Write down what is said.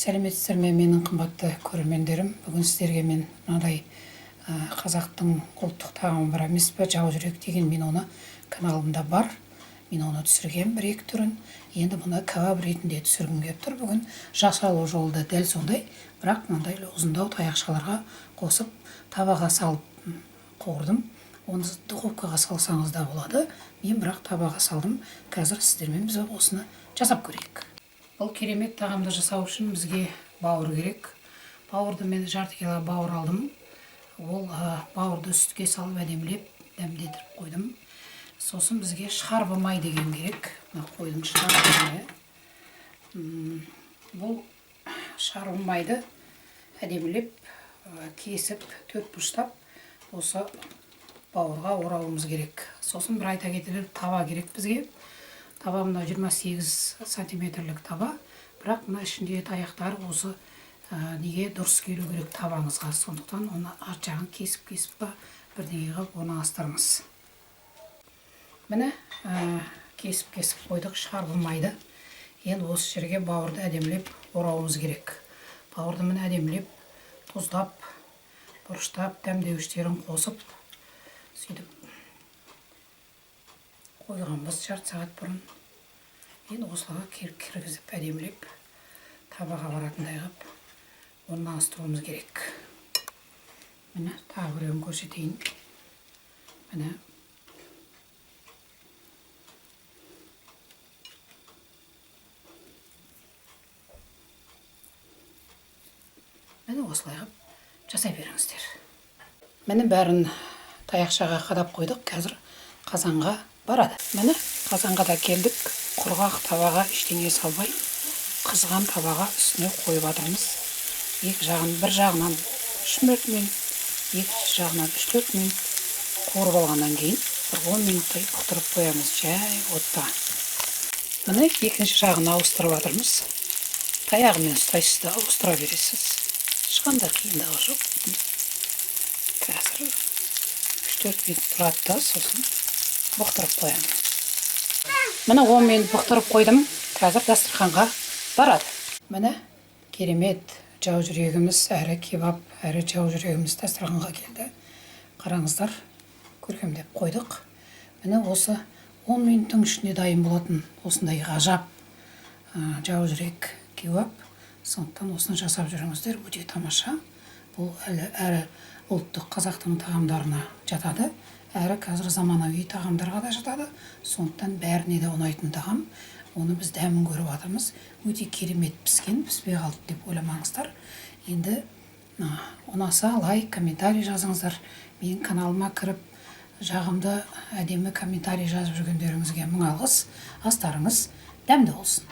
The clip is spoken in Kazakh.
Сәлеметсіздер ме, менің қымбатты көрермендерім! Бүгін сіздерге мен мынадай қазақтың ұлттық тағамы бар емес пе, жау жүрек деген, мен оны каналымда бар, мен оны түсіргем бір екі түрін. Енді бұны кәуап ретінде түсіргім келіп тұр бүгін. Жасалу жолы да дәл сондай, бірақ мынандай ұзындау таяқшаларға қосып табаға салып қуырдым. Оны духовкаға салсаңыз да болады, мен бірақ табаға салдым. Қазір сіздермен біз осыны жасап көрейік. Бұл керемет тағамды жасау үшін бізге бауыр керек. Бауырды мен жарты кило бауыр алдым. Ол бауырды сүтке салып әдемілеп дәмдетіріп қойдым. Сосын бізге шарбы май деген керек. Мына қойдың шарбы майы. Бұл шарбы майды әдемілеп кесіп төрт бұрыштап осы бауырға орауымыз керек. Сосын бір айта кетерлік таба керек бізге. Таба мына 28 сантиметрлік таба, бірақ мына ішінде таяқтар осы неге дұрыс келу керек табаңызға. Сондықтан оны арт жағын кесіп-кесіп па бірдеңе қылып орналастырыңыз. Міне, кесіп-кесіп қойдық шарбы майды. Енді осы жерге бауырды әдемілеп орауымыз керек. Бауырды міне әдемілеп тұздап, бұрыштап, дәмдеуіштерін қосып, сөйтіп қойғанбыз жарты сағат бұрын. Енді осыларға кіргізіп әдемілеп табаға баратындай қылып орналастыруымыз керек. Міне тағы біреуін көрсетейін. Міне міне осылай қылып жасай беріңіздер. Міне бәрін таяқшаға қадап қойдық, қазір қазанға барады. Міне қазанға да келдік. Құрғақ табаға ештеңе салмай, қызған табаға үстіне қойып жатырмыз. Екі жағын, бір жағынан 3 минут, екінші жағынан 3-4 минут қуырып алғаннан кейін бір 10 минуттай бұқтырып қоямыз жай отта. Міне екінші жағын ауыстырып жатырмыз. Таяғымен ұстайсыз да ауыстыра бересіз. Ешқандай қиындығы жоқ. Қазір 3-4 минут тұрады да, сосын бұқтырып қоямын. Міне 10 минут бұқтырып қойдым. Қазір дастарханға барады. Міне керемет жау жүрегіміз, әрі кебаб, әрі жау жүрегіміз дастарханға келді. Қараңыздар, көркемдеп қойдық. Міне осы 10 минуттың ішінде дайын болатын осындай ғажап жау жүрек кебаб. Сондықтан осыны жасап жүріңіздер, өте тамаша. Бұл әрі ұлттық қазақтың тағамдарына жатады, әрі қазір заманауи тағамдарға да жатады. Сондықтан бәріне де ұнайтын тағам. Оны біз дәмін көріп жатырмыз. Өте керемет піскен, піспей қалды деп ойламаңыздар. Енді ұнаса лайк, комментарий жазыңыздар. Менің каналыма кіріп жағымды, әдемі комментарий жазып жүргендеріңізге мың алғыс. Астарыңыз дәмді болсын.